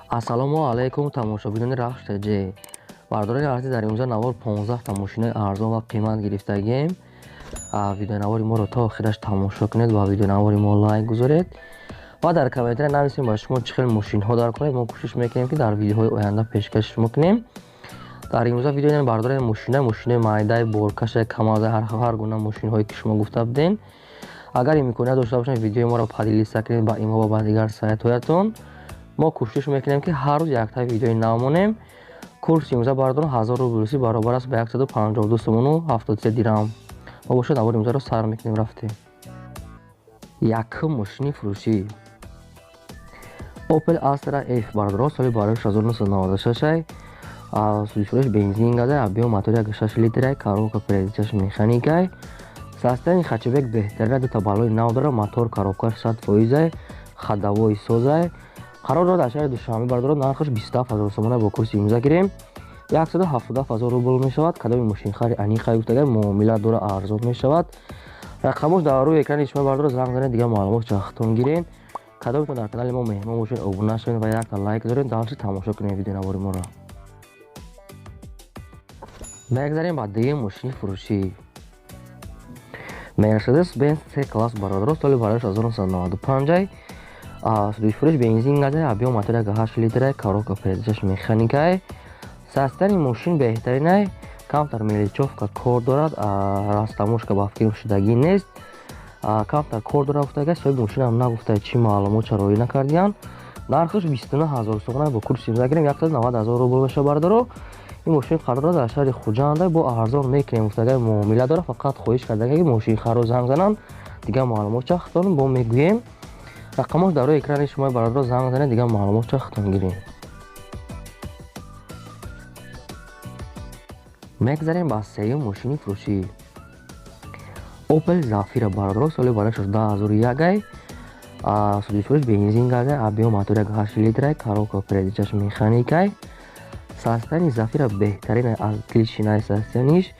Ассалому алайкум, тамошобинони Рахш ТЖ. Бардорони азиз, дар имрӯза навор 15 та мошинои арзон ва қимат гирифтагием. Видеонавори моро то охираш тамошо кунед ва видеонавори мо лайк гузоред ва дар комментария нависем ба шумо чӣ хел мошинҳо дар кунед. Мо кӯшиш мекунем, ки дар видеоҳои оянда пешкаши шумо кунем. Дар имрӯза видео бардорони мошина, майдаи, боркаша, камаза, ҳар гуна мошинҳое ки шумо гуфта буден. Агар имконият дошта бошед, видеои моро поделиться кунед ба имо ва ба дигар сайтҳоятон. Мо кӯшиш мекунем, ки ҳар рӯз якта видеои нав монем. Курси имрӯза, бардорон, 1000 рубл русӣ баробар аст ба 152 сомону 73 дирам. Мо бошад, навори имрӯзаро сар мекунем. Рафтем. Якум мошини фурӯшӣ Opel Astra F, бардорон, соли барои 1996, судишфурӯш, бензин газай, объем мотори 1,6 литрай, коробка передачаш механикай. Состояние хэтчбек беҳтарина, дута баллони нав дора, мотор, коробкаш 100%, ходовой созай. Қарор дорад дар шаҳри Душанбе, бардорон, нархаш 27 ҳазор сомона, бо курси имза гирем 177 ҳазор рубл мешавад. Кадоми мошинхари аниқай гуфтагай, муомила дора, арзон мешавад. Рақамош дар рӯи экрани шумо, бардорон, занг занед, дигар маълумот чахтон гирен. Кадомитон дар канали мо меҳмон бошед, обуна шавед ва якта лайк доред. Дальше тамошо кунед видеонавори моро. Мегзарем ба дуюм мошини фурӯшӣ Mercedes Benz C класс, бародаро, соли барои 1995, судишфурӯш, бензин газай, объем мотор 1,8 литрай, коробка передачаш механикай. Состояние мошин беҳтаринай, камтар мелочёвка кор дорад, растаможка ба фикрим шудагӣ нест, камтар кор дорад гуфтагай. Соҳиби мошинам нагуфта, чӣ маълумот чароӣ накардиян. Нархаш 29 ҳазор сомона, бо курси имза гирем 190 ҳазор рубл мешавад. Бародаро, ин мошин қарор дорад дар шаҳри Хуҷанда, бо арзон мекунем гуфтагай, муомила дорад. Фақат хоҳиш кардагай, ки мошинхаро занг зананд, дигар маълумот чахтон бо мегӯем. Рақамош дар рӯи экрани шумо, бародаро, занг занед, дигар маълумот чахтон гирем. Мегзарем ба сеюм мошини фурӯшӣ Opel Zafira, бародаро, соли барои 2001, судишфурӯш, бензин газай, объем мотор 1,8 литрай, коробка передачаш механикай. Состояние Зафира беҳтарин, аз дилшинаи состояниш.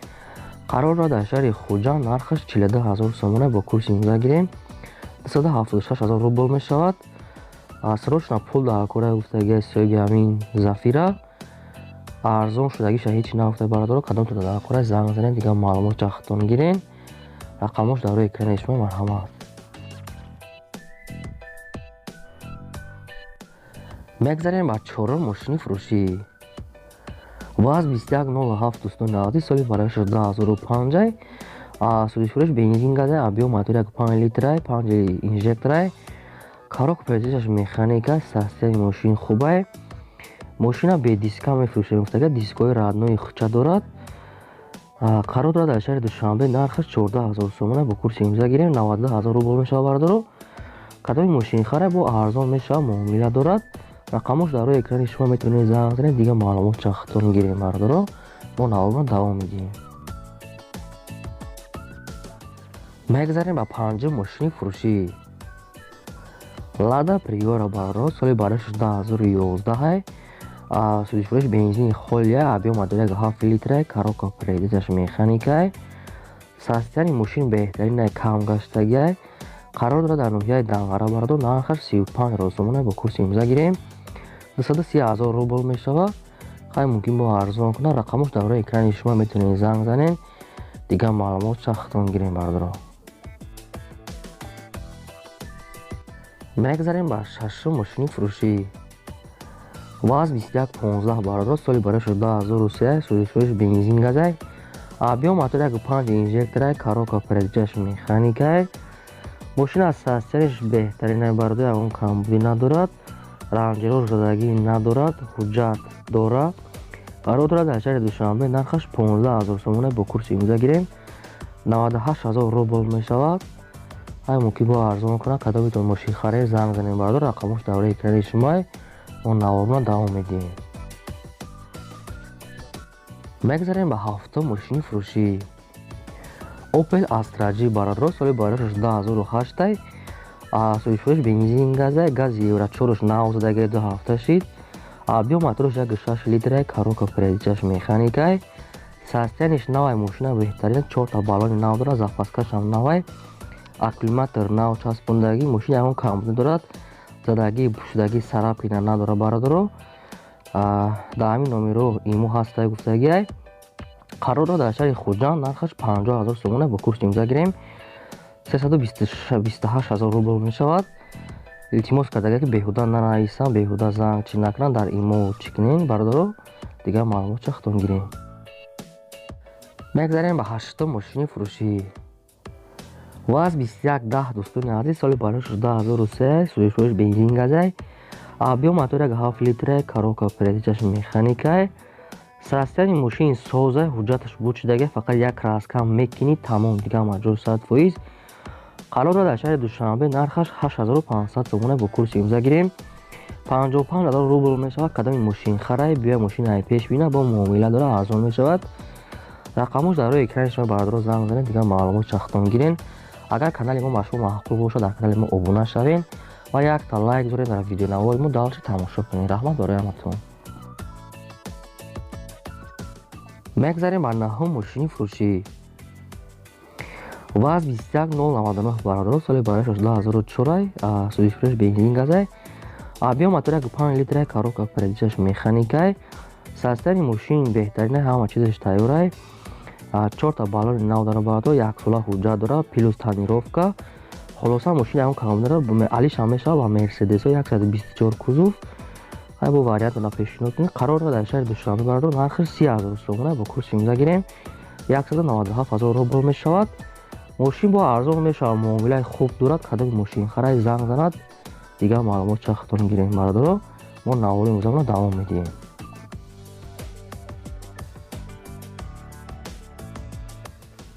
Қарор дорад дар шаҳри Хуҷанд, нархаш 42 ҳазор сомона, бо курси имза гирем 276 ҳазор рубл мешавад. Срочно пул дар кора гуфтагиа соҳиби ҳамин Зафира. Арзон шудагиша ҳеҷ нагуфта, бародаро. Кадомтон дар кора, занг занед, дигар маълумот чахтон гирен. Рақамош дар рӯи экрани шумо, марҳамат. Мегзарем ба чорум мошини фурӯшӣ ВАЗ 2107, дӯстони азиз, соли барои 2005, судишфурӯш, бензин газай, объем мотор 1,5 литрай, 5 инжекторай, коробка передачаш механика. Состояние мошин хубай, мошина бе диска мефурӯшем гуфтага, дискҳои родной хуча дорад. Қарор дорад дар шаҳри Душанбе, нархаш 14 ҳазор сомона, бо курси имза гирем 92 ҳазор рубл мешавад. Бародаро, кадоми мошинхара, бо арзон мешавад, муомила дорад. Рақамош дар рӯи экрани шумо, метавонед занг занед, дигар маълумот чахтон гирем. Бародаро, мо наворро давом медиҳем. Мегзарем ба панҷум мошини фурӯшӣ Лада Приора, бародаро, соли барои 2011, судишфурӯш, бензини холия, объем мотор 1,7 литрай, коробка передачаш механикай. Состояние мошин беҳтаринай, кам гаштагиай. Қарор дорад дар ноҳияи Данғара, бародаро, нархаш 35 ҳазор сомона, бо курси имза гирем 230 ҳазор рубл мешавад. Хай, мумкин бо арзон кунад. Рақамош дар рӯи экрани шумо, метавонед занг занед, дигар маълумот чахтон гирем. Бародаро, мегзарем ба шашум мошини фурӯшӣ ВАЗ 2115, бародаро, соли барои 2003, судишфурӯш, бензин газай, объем мотор 1,5 инжекторай, коробка передачаш механикай. Мошин аз состояниш беҳтаринай, бародаро, ягон камбудӣ надорад, ранҷирош задагӣ надорад, ҳуҷҷат дорад. Қарор дорад дар шаҳри Душанбе, нархаш 15 ҳазор сомона, бо курси имза гирем 98 ҳазор рубл мешавад. Ҳай, мумкин бо арзон кунад. Кадомитон мошинхаре, занг занед, бародар, рақамош дар рӯи экрани шумай. Мо наворро давом медиҳем. Мегзарем ба ҳафтум мошини фурӯшӣ Opel Astra G, бародаро, соли барои 2008, судишфурӯш, бензин газай, гази евро чорш нав задаги, ду ҳафта шид, объем мотораш 1,6 литрай, коробка передачаш механикай. Состояниш навай, мошина беҳтарин, чорта баллони нав дорад, запаскашам навай, аккумулятор нав часпондагӣ. Мошин ягон камбудӣ дорад. Задагӣ, пӯшидагӣ, царапина надора бародаро. Дар ҳамин номеро имо ҳастай гуфтагиай. Қарор дорад дар шаҳри Хуҷанд, нархаш 50 000 сомона, бо курси имза гирем 328 000 рубл мешавад. Илтимос кардага ки беҳуда нанависам, беҳуда занг чӣ накунам, дар имо чӣ кунем бародаро, дигар маълумот чахтон гирем. Мегзарем ба ҳаштум мошини фурӯшӣ. ВАЗ 2110 дӯстони азиз, соли барош 2003, сӯзишфурӯш бензин газай. Объём мотор 7 литра, коробка передачаш механикай. Состояние мошин созай, ҳуҷҷаташ бучидага, фақат як краска мекунӣ, тамом, дигар маҷбур 100%. Қарор дорад дар шаҳри Душанбе, нархаш 8500 сомона, бо курси имза гирем 55 000 рубл мешавад. Кадоми мошин харай, биёй мошин ай пеш бина, бо муомила дора, арзон мешавад. Рақамош дар рӯи экрани шумо бародаро, занг занед, дигар маълумот чахтон гирен. Агар канали мо ба шумо маъқул бошад, дар канали мо обуна шавед ва якта лайк доред дар видеонавори мо, дальше тамошо кунед. Раҳмат барои ҳаматон. Мегзарем ба наҳум мошини фурӯшӣ. ВАЗ 21099 бародаро, соли барош 2004, сӯзишфурӯш бензин газай. Объём мотор 5 литра, коробка передачаш механикай. Состояние мошин беҳтарина, ҳама чизаш тайёрай. Чорта баллони нав дора бародаро, як сола ҳуҷҷат дора, плюс тонировка. Хулоса мошин ягон кам дора, алишам мешавад ба Мерседесо 124 кузов. Ай бо вариантона пешниҳод кунед. Қарор дорад дар шаҳри Душанбе бародаро, нархаш 30 000 сомона, бо курси имза гирем 197 000 рубл мешавад. Мошин бо арзон мешавад, муомилаи хуб дорад. Кадоми мошин харай, занг занад, дигар маълумот чахтон гирем бародаро. Мо навори имрӯзамонро давом медиҳем.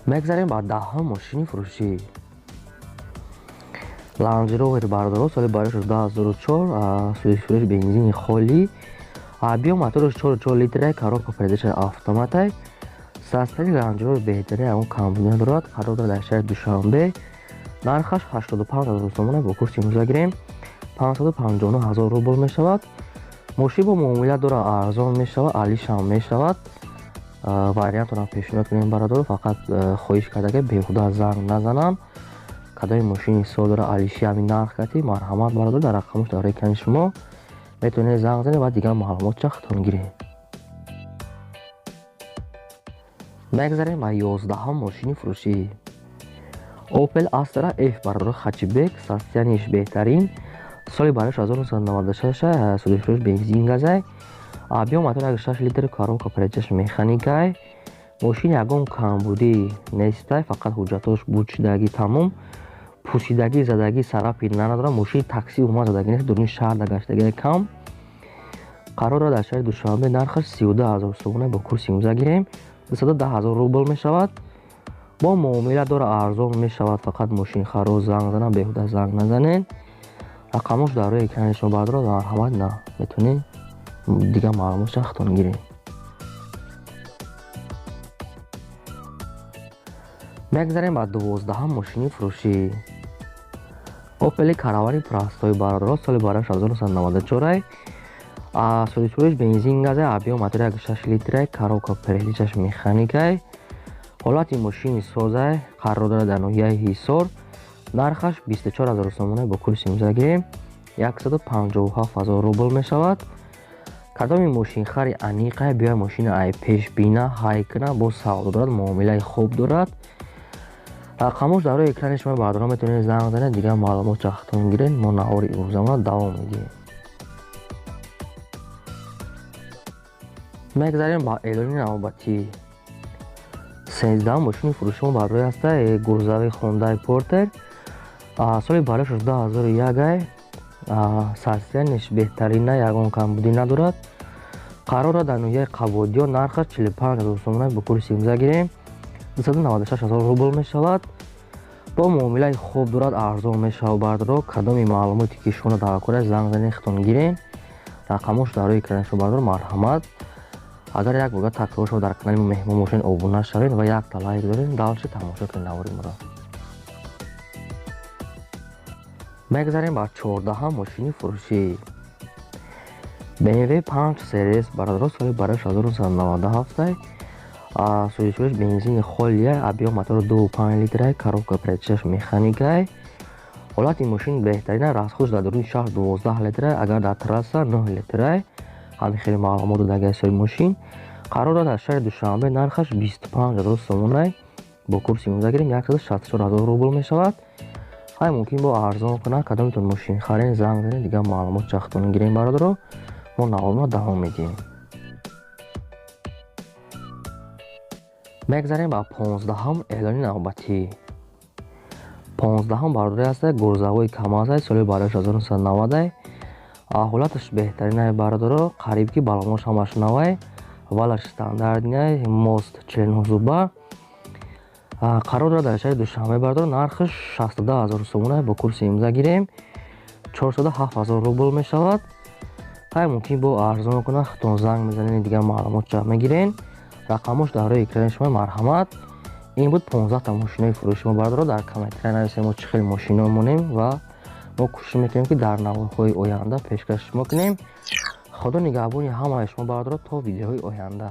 Мегзарем ба даҳум мошини фурӯшӣ. Land Rover бародаро, соли барош 2004, сӯзишфурӯш бензини холӣ. Объём мотораш 4,4 литра, коробка передача автоматай. Состояние Land Rover беҳтарин, ягон камбудӣ надорад. Қарор дорад дар шаҳри Душанбе, нархаш 85 000 сомона, бо курси имрӯза гирем 559 000 рубл мешавад. Мошин бо муомила дора, арзон мешавад, алишам мешавад. Вариантонам пешниҳод кунем бародаро, фақат хоҳиш карда ки беҳуда занг назанам. Кадоми мошини сол дора, алиши ҳамин нарх кати, марҳамат бародаро, дар рақамош дар экрани шумо метавонед занг занед ва дигар маълумот чахтон гиред. Мегзарем ба 11-ум мошини фурӯшӣ. Opel Astra F бародаро, хэтчбек, состояниеш беҳтарин, соли барош 1996, сӯзишфурӯш бензин газай. Объём мотор 6 литр, коробка передачаш механикай. Мошин ягон камбудӣ нестай, фақат ҳуҷҷатош бучидагӣ, тамом. Пӯсидагӣ, задагӣ, царапина надорад. Мошини такси умуман задагӣ нест, дуруни шаҳр дагаштагӣ кам. Қарор дорад дар шаҳри Душанбе, нархаш 32 000 сомона, бо курси имза гирем 210 000 рубл мешавад. Бо муомила дора, арзон мешавад, фақат мошинхаро занг занам, беҳуда занг назанед. Рақамош дар рӯи экрани шумо бародаро, марҳамат, на метавонед дигар маълумот чахтон гиред. Мегзарем ба 12-ум мошини фурӯшӣ. Opel Caravane простой бародаро, соли барош 1994, сӯзишфурӯш бензин газай, объём мотор 6 литра, коробка передачаш механикай. Ҳолати мошини созай, қарор дорад дар ноҳияи Ҳисор, нархаш 24 000 сомона, бо курси имза гирем 157 000 рубл мешавад. Кадоми мошинхари аниқай, биёй мошина ай пеш бина, ҳай куна, бо савдо дорад, муомилаи хуб дорад. Рақамош дар рӯи экрани шумо бародаро, метавонед занг занед, дигар маълумот чахтон гиред. Мо навори имрӯзамонро давом медиҳем. Мегзарем ба эълони навбатӣ. 13 мошини фурӯши мо барои ҳаста грузовик Hyundai Porter, соли барош 2001, состояниеш беҳтарина, ягон камбудӣ надорад. Қарор дорад дар ноҳияи Қабодиён, нархаш 45 000 сомона, бо курси имза гирем 296 000 рубл мешавад. Бо муомилаи хуб дорад, арзон мешавад бародаро. Кадоми маълумоте ки шумо дар кора, занг занед, хитон гирем. Рақамош дар рӯи экрани шумо бародаро, марҳамат. Агар як бор такрор шумо дар канали мо меҳмон бошед, обуна шавед ва якта лайк доред, дальше тамошо кунед навори моро. Мегзарем ба 14-ум мошини фурӯшӣ. BMW 5 Series бародаро, соли барош 1997, сӯзишфурӯш бензини холия, объём мотор 2,5 литра, коробка передачаш механикай. Ҳолати мошин беҳтарина, расходш дар дуруни шаҳр 12 литра, агар дар трасса 9 литра. Ҳамин хеле маълумот додаги соҳиби мошин. Қарор дорад дар шаҳри Душанбе, нархаш 25 000 сомонай. Бо курси имрӯза гирем 164 000 рубл мешавад. Ҳай, мумкин бо арзон кунад. Кадомитон мошин харен, занг занед, дигар маълумот чахтон гирем. Бародаро, мо наворро давом медиҳем. Мегзарем ба 15-ҳам эълони навбатӣ. 15-ҳам, бародари ҳаста, грузовой КамАЗ, соли барои 1990. Ҳолаташ беҳтаринай, бародаро, қариб ки балонош ҳамаш навай, валаш стандартный, мост 49 зуба. Қарор дорад дар шаҳри Душанбе, бародаро, нархаш 62 000 сомона. Бо курси имрӯза гирем 407 000 рубл мешавад. Ҳай, мумкин бо арзон кунад. Худтон занг мезанед, дигар маълумот ҷамъ мегирен. Рақамош дар рӯи экрани шумо, марҳамат. Ин буд 15 та мошинои фурӯши мо. Бародаро, дар комментария нависед, мо чӣ хел мошино монем ва мо кӯшиш мекунем, ки дар наворҳои оянда пешкаш шумо кунем. Худо нигаҳбони ҳамаи шумо, бародаро, то видеоҳои оянда.